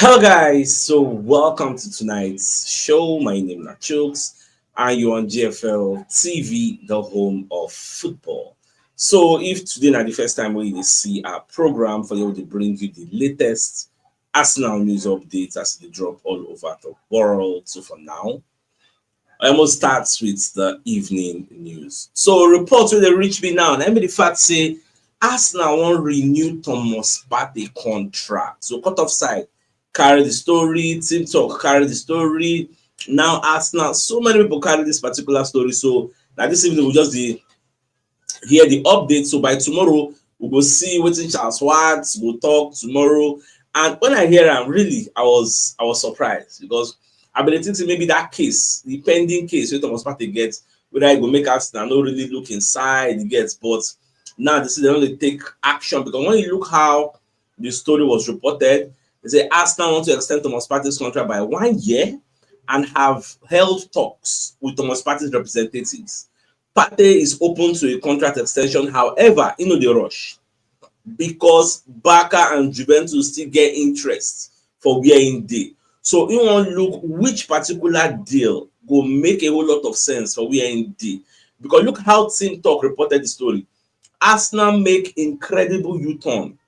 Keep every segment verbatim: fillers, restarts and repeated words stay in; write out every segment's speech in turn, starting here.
Hello, guys. So, welcome to tonight's show. My name is Chooks, and you're on G F L T V, the home of football. So, if today na the first time wey you dey see our program, for you to bring you the latest Arsenal news updates as they drop all over the world. So, for now, I almost start with the evening news. So, reports wey dey reach me now, na im be the fact say Arsenal wan renew Thomas Partey contract. So, cut off side carry the story, Team Talk carry the story. Now, Arsenal, so many people carry this particular story. So, now this evening, we just dey hear the update. So, by tomorrow, we go see wetin Charles Schwarz go talk tomorrow. And when I hear am, really, I was I was surprised because I been think say maybe that case, the pending case wey Thomas Partey get, whether e go make Arsenal no really look inside, you get. But now they say they only take action because when you look how the story was reported, they say Arsenal want to extend Thomas Partey's contract by one year and have held talks with Thomas Partey's representatives. Partey is open to a contract extension. However, e no dey rush because Barca and Juventus still get interest for where im dey. So he wan look which particular deal go make a whole lot of sense for where im dey. Because look how Team Talk reported the story. Arsenal make incredible U-turn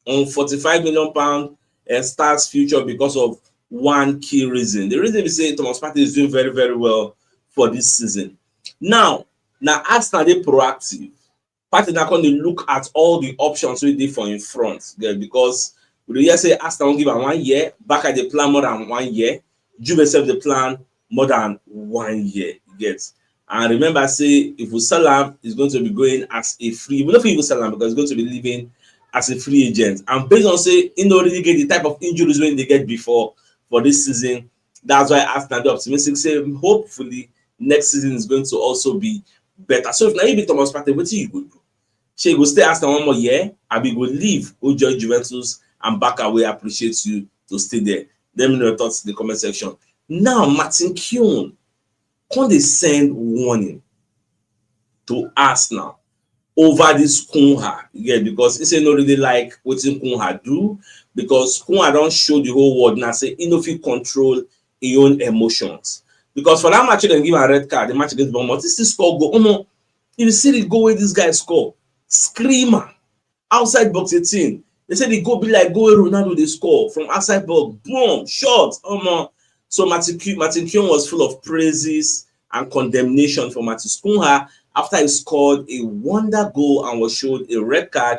on forty-five million pound and Star's future because of one key reason. The reason be say Thomas Partey is doing very, very well for this season. Now, na Arsenal dey proactive. Partey now come dey look at all the options wey dey for im front, yeah, because we dey hear say Arsenal wan give am one year, Barca dey plan more than one year, Juve sef dey plan more than one year, you get. And remember say if we sell am, it's going to be going as a free. We no fit even sell am because it's going to be leaving as a free agent. And based on say he no really get the type of injuries wey he dey get before for this season, that's why Arsenal dey optimistic say hopefully next season is going to also be better. So if na you be Thomas Partey, wetin you go do? Shey you go stay Arsenal one more year, abi you go leave go join Juventus and Barca wey appreciate you to stay there? Let me know your thoughts in the comment section. Now, Martin Keown come dey send warning to Arsenal over this Cunha, yeah, because he say no really like wetin Cunha do, because Cunha don show the whole world now say he no fit control his own emotions. Because for that match, dem give am red card, the match against Bournemouth, he still score goal. Omo, if you see the goal wey this guy score, screamer, outside box eighteen. They say the goal be like goal wey Ronaldo dey score from outside box. Boom, shot. Omo. So Martin Keown, Martin Keown was full of praises and condemnation for Matheus Cunha after he scored a wonder goal and was showed a red card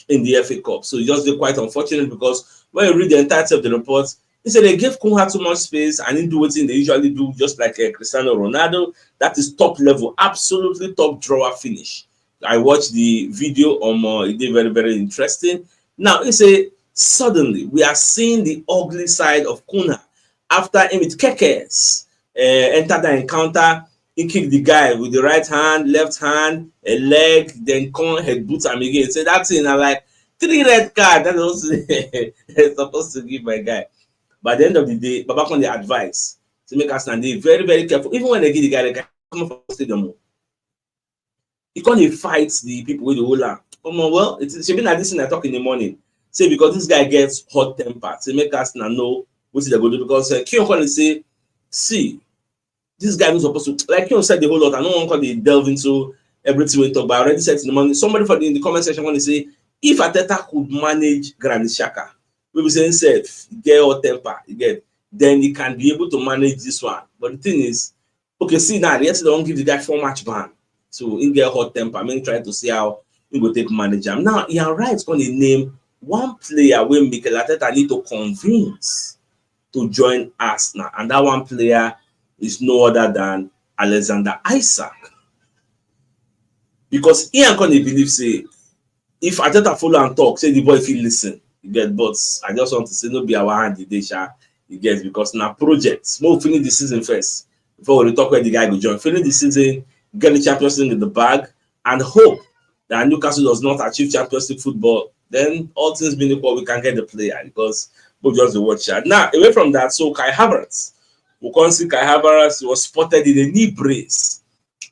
in the F A Cup. So it just dey quite unfortunate because when you read the entirety of the report, he say they gave Cunha too much space and he do wetin they usually do, just like uh, Cristiano Ronaldo. That is top level, absolutely top drawer finish. I watched the video on uh, it did very, very interesting. Now he say suddenly we are seeing the ugly side of Cunha after him with Kekes uh, enter the encounter. He kicked the guy with the right hand, left hand, a leg, then come head boot him again. So that thing I like three red card. That was supposed to give my guy. By the end of the day, Baba come the advice to make us stand there very, very careful. Even when they give the guy the guy come from the stadium, he come dey fight the people wey dey hold am. Omo, well, it is shebi na this thing I talk in the morning. Say because this guy gets hot temper, say make us na know wetin dem go do because uh, Keown come dey say, see, this guy no suppose to, like Keown said the whole lot. I no wan come dey delve into everything wey he talk, but I already said in the morning. Somebody for the, in the comment section come dey say if Arteta could manage Granit Xhaka, wey be say himself get hot temper, you get, then he can be able to manage this one. But the thing is, okay, see now, yesterday they wan give the guy four match ban. So he get hot temper. I mean, try to see how he go take manage am. Now, Ian Wright come dey name one player wey Mikel Arteta need to convince to join Arsenal, and that one player is no other than Alexander Isak. Because Ian come dey believe say if Arteta follow am talk, say the boy fit listen. You get, but I just want to say no be our hand e dey, sha. You get, because na project. Make we finish the season first before we talk where the guy go join. Finish the season, get the Champions League in the bag, and hope that Newcastle does not achieve Champions League football. Then all things being equal, we can get the player because we just dey watch out. Now, away from that, so Kai Havertz, we can see Kai Havertz was spotted in a knee brace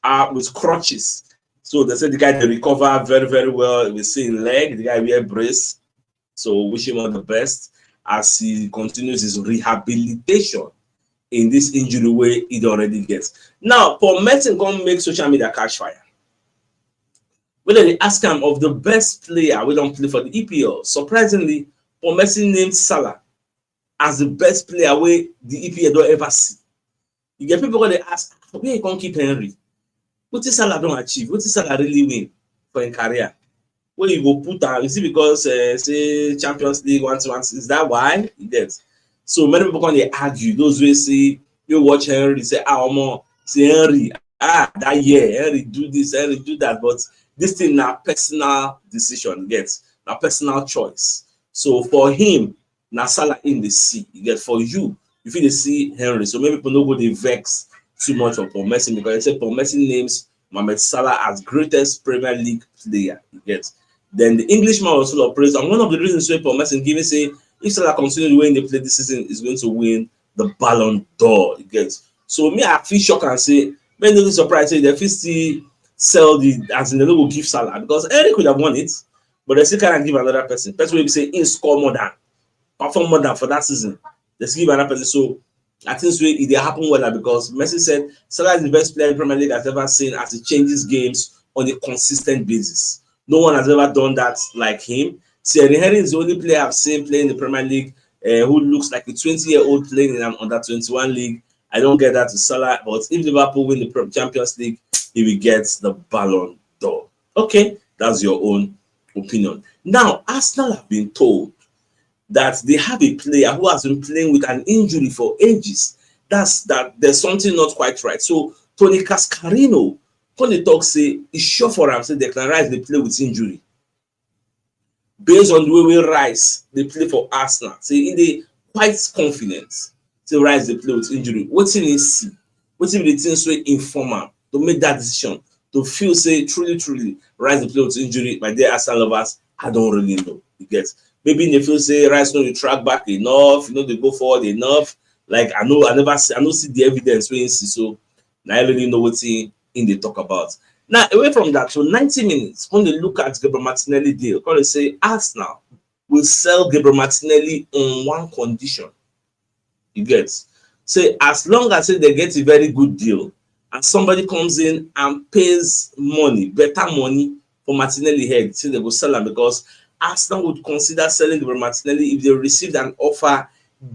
uh, with crutches. So they said the guy dey recover very, very well. We see in leg, the guy wear brace. So wish him all the best. as he continues his rehabilitation in this injury wey he don already get. Now, Paul Merson come make social media catch fire. When they ask him of the best player wey don play for the E P L, surprisingly, Paul Merson named Salah as the best player wey the E P L don ever see. You get people wey dey ask, "Where you come keep Henry? Wetin Salah don achieve? Wetin Salah really win for im career?" Wey you go put am, is it because, uh, say, Champions League, one, two, one, is that why? You get. So many people come dey argue. Those wey say, you watch Henry, say, "Ah, omo, say Henry, ah, that year, Henry do this, Henry do that." But this thing na personal decision, you get, na personal choice. So for him, na Salah in the see, you get. For you, you fit dey see Henry. So many people no go dey vex too much for Paul Merson, because they say Paul Merson names Mohamed Salah as greatest Premier League player, you get. Then the Englishman was full of praise, and one of the reasons why Paul Merson given say if Salah continue the way they play this season, is going to win the Ballon d'Or, you get. So me, I feel shocked and say, many no dey surprised say they fit still sell the, as in, they no go give Salah, because Henry could have won it, but they still can't give another person. Person wey be say he score more than, perform more than for that season. They still give another person. So I think say e dey happen well, because Merson said Salah is the best player the Premier League has ever seen, as he changes games on a consistent basis. No one has ever done that like him. Thierry Henry is the only player I've seen playing the Premier League, uh, who looks like a twenty-year-old playing in an under twenty-one league. I don't get that to Salah, but if Liverpool win the Champions League, he will get the Ballon d'Or. Okay, that's your own opinion. Now, Arsenal have been told that they have a player who has been playing with an injury for ages. That's that there's something not quite right. So Tony Cascarino come dey talk say e sure for am say Declan Rice dey play with injury. Based on the way wey Rice dey play for Arsenal, say he dey quite confident say Rice dey play with injury. Wetin he see? Wetin be the things wey inform am to make that decision, to feel say truly, truly Rice dey play with injury? My dear Arsenal lovers, I don't really know. You get? Maybe they feel say Rice no dey track back enough, you know, they go forward enough. Like, I know, I never see, I no see the evidence wey he see, so I really know wetin he dey talk about. Now, away from that, so ninety minutes, when they look at Gabriel Martinelli deal, come dey say Arsenal will sell Gabriel Martinelli on one condition. You get? Say as long as say they get a very good deal and somebody comes in and pays money, better money for Martinelli head, say they go sell am, because Arsenal would consider selling Gabriel Martinelli if they received an offer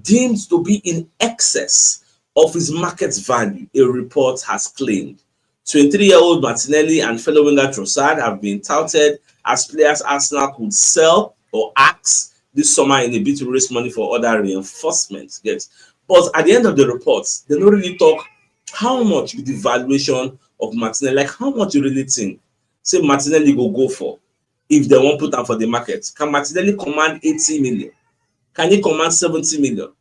deemed to be in excess of his market value, a report has claimed. Twenty-three-year-old Martinelli and fellow winger Trossard have been touted as players Arsenal could sell or axe this summer in a bid to raise money for other reinforcements. Yes. But at the end of the report, they don't really talk how much with the valuation of Martinelli, like, how much you really think say Martinelli go go for if they won't put am for the market. Can Martinelli command eighty million? Can he command seventy million?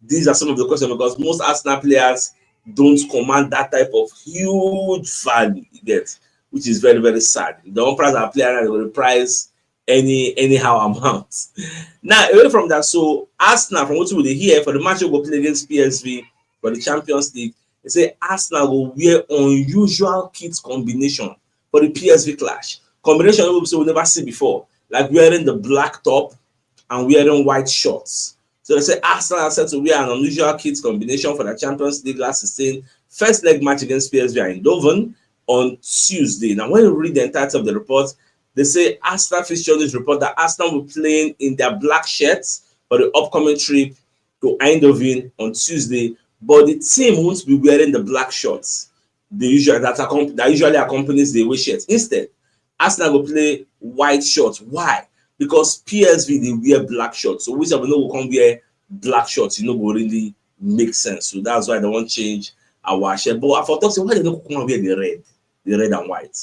These are some of the questions, because most Arsenal players don't command that type of huge value, you get, which is very, very sad. If they wan price our player now, they go price any, anyhow amount. Now, away from that, so Arsenal, from what we dey hear, for the match wey go play against P S V for the Champions League, they say Arsenal go wear unusual kit combination for the P S V clash. Combination wey we say we never see before, like wearing the black top and wearing white shorts. So they say Arsenal are set to wear an unusual kit combination for the Champions League last sixteen first leg match against P S V Eindhoven on Tuesday. Now, when you read the entirety of the report, they say Arsenal fixture news report that Arsenal will be playing in their black shirts for the upcoming trip to Eindhoven on Tuesday, but the team won't be wearing the black shorts they usually, that, accom- that usually accompanies the away shirt. Instead, Arsenal go play white shorts. Why? Because P S V dey wear black shorts. So which of no go come wear black shorts, you know, go really make sense. So that's why they won't change our shirt. But I for talk say, why they no come wear the red, the red and white?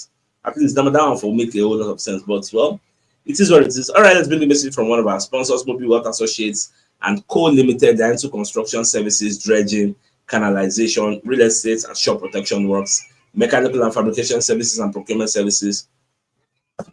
At least that, that one for make a whole lot of sense. But, well, it is what it is. All right, let's bring the message from one of our sponsors, Mobile Wealth Associates and Co Limited. They're into construction services, dredging, canalization, real estate and shore protection works, mechanical and fabrication services and procurement services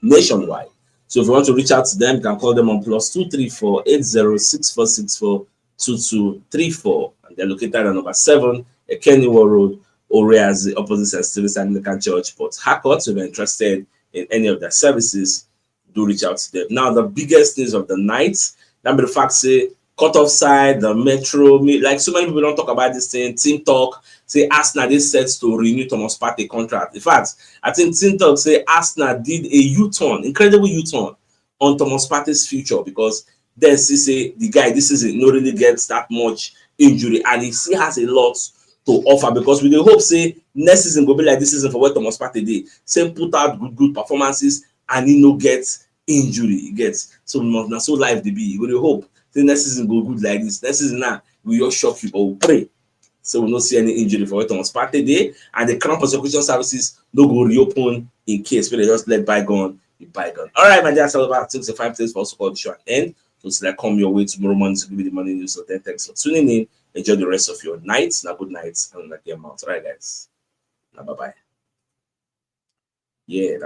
nationwide. So if you want to reach out to them, you can call them on plus two three four eight zero six four six four two two three four. And they're located at number seven, Ekeniwo Road, Oreazi, opposite Saint Stephen's Anglican Church, Port Harcourt. So if you're interested in any of their services, do reach out to them. Now, the biggest news of the night, that be the fact say Cut Offside, the Metro, me, like, so many people don't talk about this thing. Team Talk say Arsenal is set to renew Thomas Partey contract. In fact, I think Team Talk say Arsenal did a U-turn, incredible U-turn on Thomas Partey's future, because then see say the guy this season no really gets that much injury, and he still has a lot to offer, because we dey hope say next season go be like this season for where Thomas Partey dey. Same put out good good performances and he no get injury he gets. So na so life dey be. We dey hope say next season go good like this. Next season now we just shock you, but we pray so we no see any injury for where Thomas Partey dey, and the Crown Prosecution Services no go reopen in case, but they just let bygone be bygone. All right, my dear Salva, I think it's a fine place for us to call the show and end. So it's like come your way tomorrow morning to give you the morning news. So then thanks for tuning in. Enjoy the rest of your night. Now good night and like your mouth. All right, guys. Now bye bye. Yeah, that